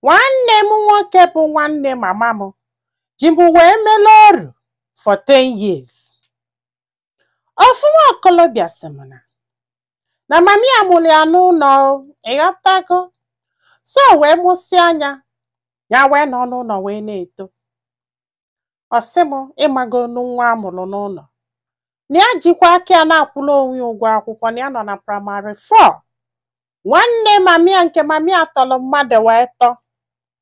Nwanne m nwoke bụ nwanne mama m ji m wee mele ọrụ for 10 years. Ofu nwa okolobịa sị m na mami ya mụrụ ya n'ụlọ o, ịghọtago? So wee mụsịa anya ya, wee nọ n'ụlọ wee na-eto. Ọ sị m, ịmago nu nwa amụrụ n'ụlọ na ya jikwa aka ya na-akwụrụ onwe ya ụgwọ akwụkwọ, na ya nọ na primary 4. Nwanne mami ya nke mami ya tọrọ mmadụ wee tọ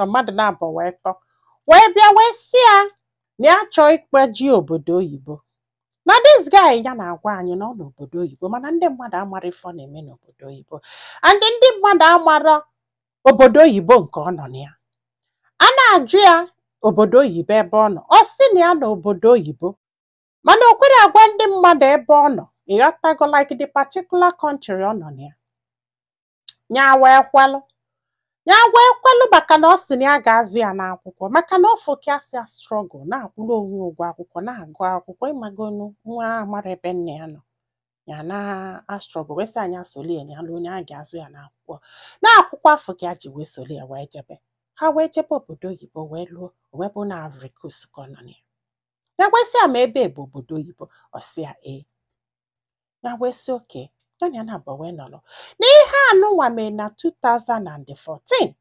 ọ mmadụ na-abụ wee tọ, wee bịa wee sị ya na ya chọọ ikpeji obodo oyibo, na this guy ya na-agwa anyị na ọ n'obodo oyibo, mana ndị mmadụ amara ife ọ na-eme n'obodo oyibo, and ndị mmadụ amara obodo oyibo nke ọ nọ na ya. A na-ajụ ya obodo oyibo ebe ọ nọ, ọ sị na ya n'obodo oyibo, mana o kwere agwa ndị mmadụ ebe ọ nọ, ịghọtago? Like the particular country ọ nọ na ya. Ya wee kwelụ, ya wee kwelụ, maka na ọ sị na ya ga-azụ ya n'akwụkwọ, maka na ọ focus ya struggle na-akwụrụ onwe ya ụgwọ akwụkwọ, na-agụ akwụkwọ. Ịmagonu nwa amara ebe nne ya nọ, ya na struggle, wee sị anya soli ya, ya lụ onye a ga-azụ ya n'akwụkwọ. Na akwụkwọ afọ ka ya ji wee soli ya wee jebe. Ha wee jebe obodo oyibo, wee lụọ, wee bụ na Ivory Coast ka ọ nọ na ya. Ya wee sị ya ma ebe bụ obodo oyibo, ọ sị ya ee. Ya wee sị oke ya na ya na-abụ wee nọrọ n'ihe anụnwa mere na 2014.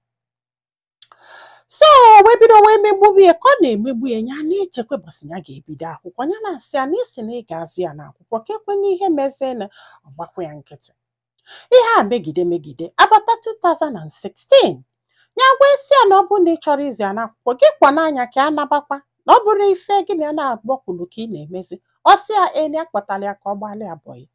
So wee bido wee megbubu ya ka ọ na-emegbu ya. Ya na-echekwa bọsị ya ga-ebido akwụkwọ, ya na-asị ya na isi na ị ga-azụ ya n'akwụkwọ, ka ekwe n'ihe mezie na ọgbakwa ya nkịtị. Ihe a megide megide abata 2016, ya wee sị ya na ọ bụrụ na ị chọrọ ịzụ ya n'akwụkwọ, gị kpọ n'anya ka a nabakwa, na ọ bụrụ ife gị na ya na-agbọkwulu ka ị na-emezi. Ọ sị ya ee, na ya kpọtara ya ka ọ gbalị abọyị.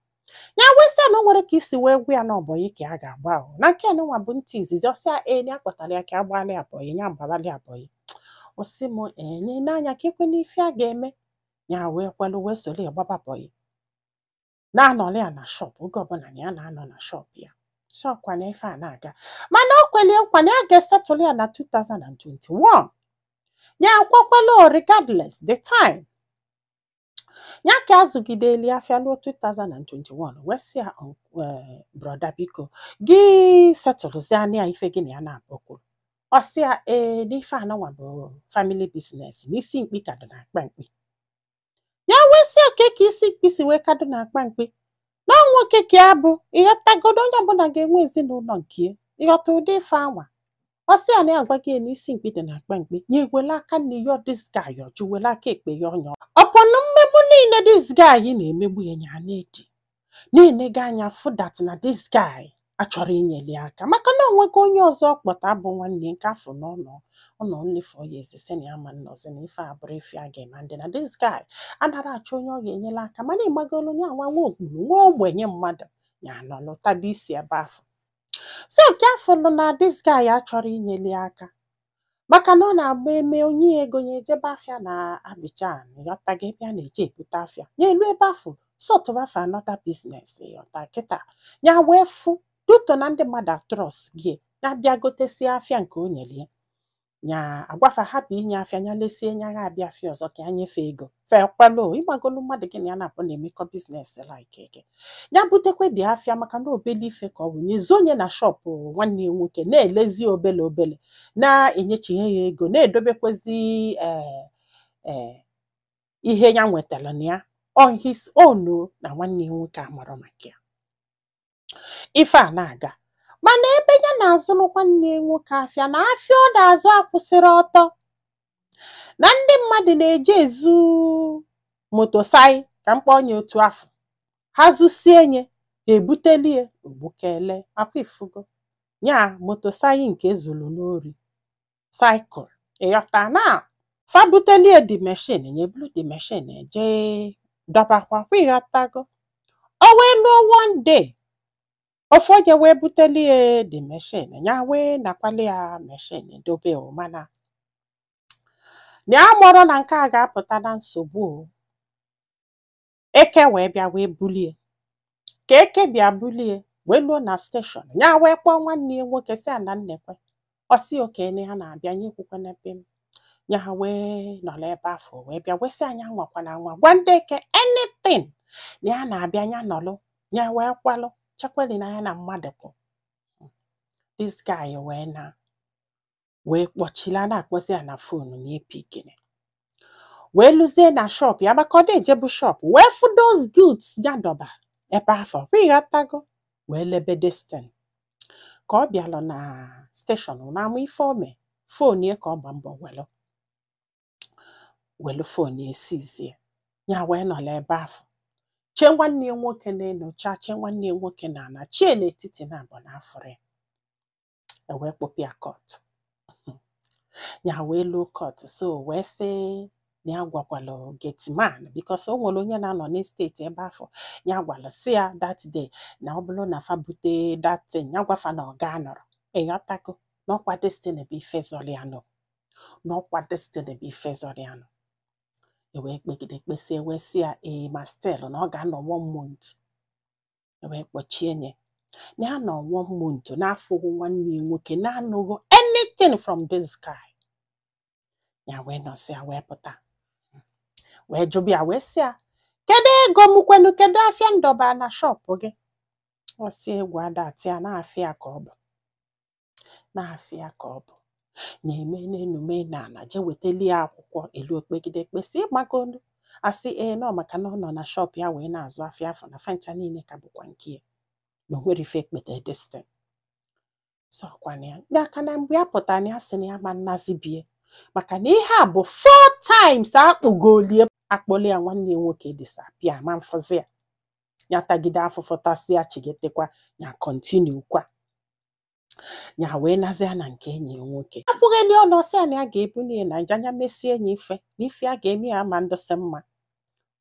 Ya wee sị ya na o nwere ka isi wee gwa ya na ọbọyị ka a ga-agba ahụ na nke nwa bụ ntị izizi. Ọ sị ya ee, na ya kpọtara ya ka a gbalị abọyị, ya gbabalị abọyị. Ọ sị m ee, nye n'anya ka ekwe n'ife a ga-eme. Ya wee kwelu, wee soro ya gbaba bọyị, na-anọrọ ya na shop oge ọbụla na ya na-anọ na shop ya. So ọkwa na ife a na-aga, mana o kwelie nkwa na ya ga-esetụlụ ya na 2021. Ya akwakwala, regardless the time ya ka azụgideli afịa ruo 2021, wee sị ya, "Brother, biko gị setụlụzie anya ya ife gị na ya na-abụ." Ọ sị ya ee, n'ife anọnwa bụ family business, n'isi mkpi ka dị na-akpa mkpi. Ya wee sị oke ka isi mkpi si wee kadụ na-akpa mkpi na ọ nwoke ka ya bụ, ịghọtagodo? Onye ọbụla ga-enwe ezinụlọ nke ya, ịghọta ụdị ife anwa? Ọ sị ya na ya agwa gị na isi mkpi dị na-akpa mkpi. Ya ewele aka nne ya this guy, ọjụ wele aka ekpe ya ọnya. Ọpọnụ mmegbu niile this guy na-emegbu ya, ya na-edi na-enega anya, fụ that na this guy achọrọ inyeli aka, maka na onwego onye ọzọ kpọta bụ nwanne nke afọ n'ụlọ ụlọ nlefe ya ezisi na ya ma nnọzi na ife abụrụ ife a ga-eme ndị na this guy anara achọ onye ọ ga-enyela aka. Mana ịgbagolu ya nwa nwa okpuru nwa ogbenye mmadụ ya nọ lụtado isi ebe afọ. So nke afọ nọ na this guy achọrọ inyeli aka, maka na ọ na-agba eme onye ya ego ya ejebe afịa na Abidjan, ịghọtago? Ebe a na-eje ebute afịa ya elu ebe afọ sort of afọ another business, ịghọta? Kịta ya wee fụ duto na ndị mmadụ atrọs gị, ya bịa gotesie afịa nke o nyere ya, ya agwafa hapụ inye afịa, ya lesie nya ya abịa afịa ọzọ ka ya nyefee ego fekwalo. Ịgbagolu mmadụ gị na ya na-abụ na-emekọ business like gị, ya butekwe dị afịa, maka na obele ife ka ọ bụ nyezie onye na shop nwanne ya nwoke na-elezi obele obele, na-enyechighe ya ego, na-edobekwezi ee ihe ya nwetara na ya on his own o, na nwanne ya nwoke amara maka ya. Ife a na-aga, mana ebe ya na-azụrụ nwanne ya nwoke afịa, na afịa ọ na-azụ akwụsịrị ọtọ, na ndị mmadụ na-eje ezu motosai ka mkpọ onye otu afọ ha zụsie nye ha ebutelie ogbukele akwa ifugo nya motosai nke ezulu n'ori cycle, ịghọta? Na fa butelie the machine, ya ebulu the machine eje dọbakwa kwa, ịghọtago? O wee luo one day, ofu onye wee butelie the machine, ya wee nakwali ya machine dobe o, mana na ya mụrụ na nke a ga-apụta na nsogbu o. Eke wee bịa wee bulie ka eke bịa bulie, wee luo na station, ya wee kpọọ nwanne ya nwoke sị ya na nnekwe. Ọ sị okene ha na-abịa nye ekwukwe n'ebe m ya ha wee nọrọ ebe afọ, wee bịa wee sị anyị anwakwana anwa gwa ndị eke anything, na ya na-abịa, ya nọlụ. Ya wee kwalụ chekweli na ya na mmadụ kwụ. This guy wee na Wee kpọchila na-akpọzi ya na phone na epikini, wee lụzie na shop ya, maka ọ na-ejebu shop, wee fụ those goods ya dọba ebe afọ ịghọtago, wee lebe destin. Ka ọ bịalụ na station na ama ife ome phone ya, ka ọ gba mbọ welu welu phone ya esizie ya, wee nọrọ ebe afọ chee nwanne ya nwoke n'elu, chaa chee nwanne ya nwoke n'ala, chie n'etiti na abụ na afọrọ ya. E wee kpọpụ ya court ya, wee luo court, so wee sị na ya gwakwalụ gateman, because o nwere onye na-anọ n'estate ebe afọ ya, gwalụ sị ya that day na ọ bụrụ na fa bute that thing, ya gwafa na ọ ga nọrọ ịghọtago, na ọkwa destiny bụ ife zọrọ ya nọ, na ọkwa destiny bụ ife zọrọ ya nọ. E wee kpegide kpesie, wee sị ya ee, ma still na ọ ga-anọ one month. E wee kpọchie nye na ya nọ one month na-afụghị nwanne ya nwoke, na-anụghị anything from this guy. Ya wee nọsị ya, wee pụta, wee jụbịa ya, wee sị ya, "Kedu ego m kwenu? Kedu afịa ndọba na shop gị?" Ọ sị egwu adatị ya na-afịa ka ọ bụ na-afịa ka ọ bụ na-eme n'enu mee n'ala, jee wetali ya akwụkwọ elu okpegide kpesị ịgbagolu, asị ee, nọ maka na ọ nọ na shop ya wee na-azụ afịa afọ na fancha niile ka bụkwa nke ya, na o nwere ife ekpete destin so kwana ya ndị aka na mgbe ya pụtara na ya sị na ya ma nnazibie, maka na ihe a bụ four times akpụgolie akpọli ya, nwanne ya nwoke disappear, ma mfụzi ya, ya tagide afụfụ tasịa, chigetekwa ya, continue kwa ya, wee nazịa na nke enyi ya nwoke akwụgheli ọnụ, ọsị ya na ya ga-ebunye ya na nja anya mesie enyi ife na ife a ga-eme ya ma ndụsị mma.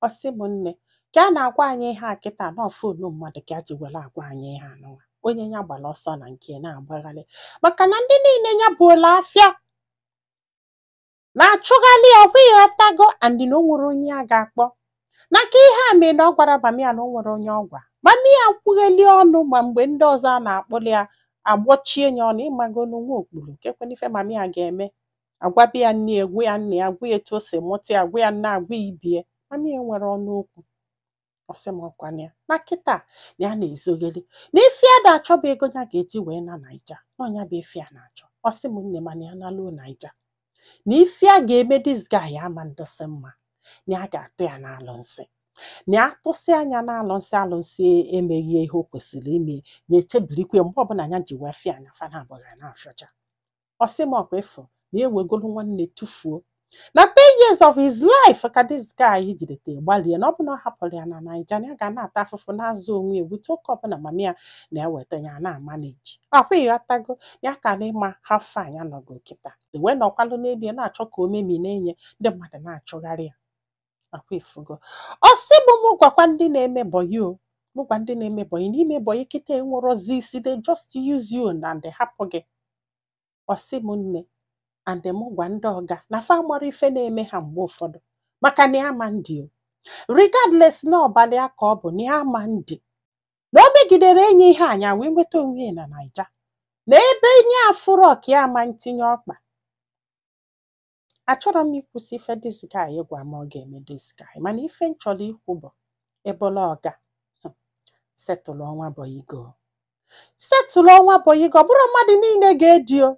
Ọsị m nne, ka a na-agwa anyị ihe a kịta nọ, phone mmadụ ka a ji were agwa anyị ihe anụnwa, onye ya gbara ọsọ na nke na-agbagharị, maka na ndị niile ya buola afịa na-achụghalị ya ọkwa ịghọtago, and na o nwere onye a ga-akpọ na ka ihe a mee na ọ gwara mami ya na o nwere onye ọ gwa mami ya kwugheli ọnụ. Ma mgbe ndị ọzọ a na-akpọli ya agbọchie ya ọnụ, ịmagolu nwa okpuru nke kwena ife mami ya ga-eme, agwabi ya nne ya, gwa ya nna ya, gwa ya etu o si mụta ya, gwa ya nna, agwa ya ibie, mami ya nwere ọnụ okwu. Ọsị m ọkwana ya na kịta na ya na-ezogheli na ife ya na-achọ bụ ego ya ga-eji wee na Naija, na ọnya bụ ife ya na-achọ. Ọsị m nne, mana ya naluo Naija na ife a ga-eme this guy ama ndọsị mma, na ya ga-atụ ya n'alụ nsị, na ya tụsị anya n'alụ nsị, alụnsị emeghị ihe o kwesịrị ime, ya echebirikwe mgbe ọbụla ya ji wee fịa anya fa na abụghị na-afịọcha. Ọsị m ọkwa ịfụ na ewegolu nwanne tụfuo na 10 years of his life ka this guy jidete gbalie, na ọ bụ na ọ hapụrụ ya na Naija, na ya ga na-ata afụfụ na-azụ onwe ya wute oke ọbụla mama ya na-eweta ya na-amaneji akwa ịghọtago, ya ka na ịma ha fa ya nọgo kịta wee nọkwalụ n'elu ya na-achọ ka o memi na-enye ndị mmadụ na-achụgharị ya akwa ifugo. Ọsị bụ mụ gwakwa ndị na-eme boy o, mụ gwa ndị na-eme boy n'ime boy kịta enwerozi isi, they just use you and they hapụ gị. Ọsị m nne, and mụ gwa ndị ọga na fa mara ife na-eme ha mgbe ụfọdụ, maka na ya ma ndị o regardless na ọbalị ya ka ọ bụ na ya ma ndị na o megidere enyi ihe anya wee nweta onwe ya na Naija na ebe enyi afụrọ ka ya ma ntinye ọkpa. Achọrọ m ikwụsị ife this guy gwa m ọ ga-eme this guy, mana ife m chọrọ ikwu bụ ebola ọga setụlụ ọnwa boy go, setụlụ ọnwa boy go. Ọ bụrụ mmadụ niile ga-edi o,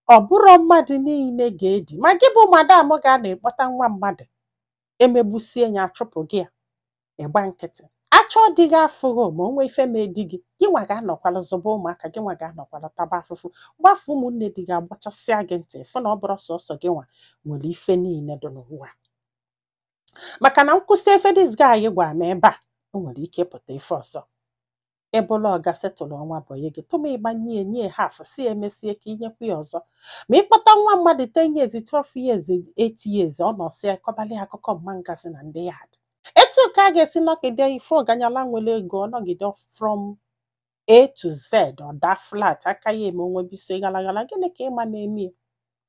ọ bụrụ mmadụ niile ga-edi, ma gị bụ madam ga na-ekpọta nwa mmadụ emegbusie ya, achụpụ gị ya, ịgba nkịtị achọ dị gị afụghị, ma o nwee ife ma di gị, gị nwa ga-anọkwalụ zụba ụmụaka gị, nwa ga-anọkwalụ taba afụfụ gbafu, ụmụnne di gị agbachasịa gị ntị, fụ na ọ bụrụ sọsọ gị nwa nwere ife niile dị n'ụwa. Maka na nkwụsị efe this guy gwara m ebe a, o nwere ike ịpụta ife ọzọ. Ebụla ọga, setụlụ ọnwa boy gị tụma ịgbanye nye half si emesie ka inyekwa ya ọzọ, ma ịkpọta nwa mmadụ 10 years, 12 years, 8 years, ọ nọsịa kọbalị akụkọ mma ngazi na ndị ya dị etu ka a ga-esi nọgide ife ọganyala nwere ego, ọ nọgide from A to Z, ọ daa flat aka ya eme onwebisi ghalaghala. Gịnị ka ịma na-eme ya?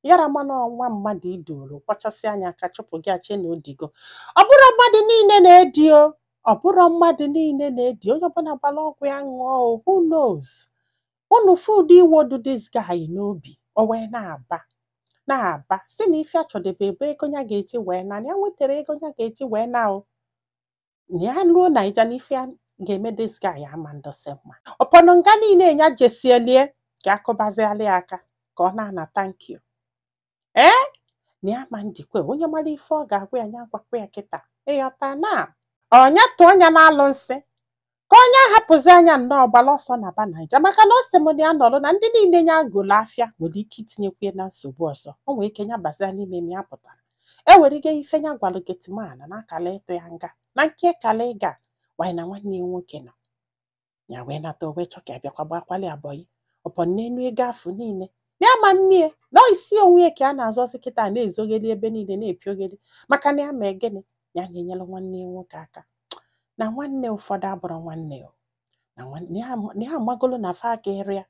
Yara mana ọnwa mmadụ idoro kwachasị anya aka chụpụ gị, achie na odigo. Ọ bụrụ mmadụ niile na-edi o, ọ bụrụ mmadụ niile na-edi, onye ọbụla gbara ọgwụ ya ṅụọ o. Who knows unu fụdụ iwodu this guy n'obi, o wee na-aba na-aba si na ife achọdebe ebe ego ya ga-eji wee na ya nwetara ego ya ga-eji wee na o na ya luo Naija na ife ya ga-eme this guy ama ndọsị mma ọpọnụ nga niile ya jesielie ka akụbaziala ya aka. Ka ọ na-ana thank you. Ee, na ya ma njikwa onye mara ife ọ ga-agwa ya, ya gwakwa ya kịta. Ịghọta na ọnya tụọ ya na-alụ nsị ka onye ahapụzi anya nnọọ gbara ọsọ na ba Naija, maka na ọ sị m na ya nọrọ na ndị niile ya gụrụ afịa nwere ike itinyekwu ya na nsogbu ọzọ. O nwere ike ya bazia n'ime ma ya pụtara ewere ike ife ya gwalụ gateman na akala ịtụ ya nga na nke kala ịga wanyị na nwanne ya nwoke nọ ya wee nata o wee chọ ka ya bịakwa gbakwali ya boy ọpọ n'enu ego afụ niile ya ma mmie na isi onwe ya ka a na-azọzi kịta, na-ezogheli ebe niile, na-epiogheli, maka na ya mee gịnị, ya na-enyere nwanne ya nwoke aka. Na nwanne ụfọdụ abụrụ nwanne o na nwanne ya, na ya amagolo na fa ga-ere ya,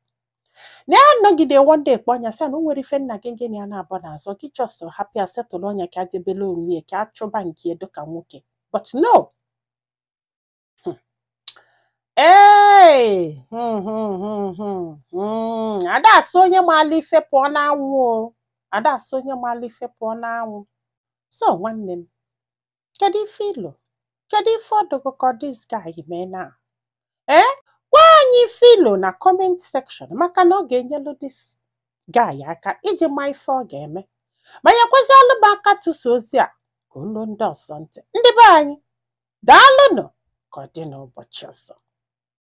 na ya nọgide. One day kpọọ ya sị ya na o nwere ife nna gị gịnị ya na-abọ n'azọ gị, just hapụ ya, setụlụ ọnya ka jebele onwe ya, ka a chụba nke ya dịka nwoke. But no. Ee, ada asị onye maala ife pụọ n'anwụ o, ada asị onye maala ife pụọ n'anwụ. So nwanne m, kedu ife ilo, kedu ife ọdụgụ ka this guy mee na? Ee, gwa anyị ife ilo na comment section, maka na ọ ga-enyelu this guy aka iji ma ife ọ ga-eme. Ma nyekwazialụ m aka tụsa ozi a ka olu ndị ọzọ ntị. Ndị be anyị, daalụnụ. Ka ọ dị n'ụbọchị ọzọ.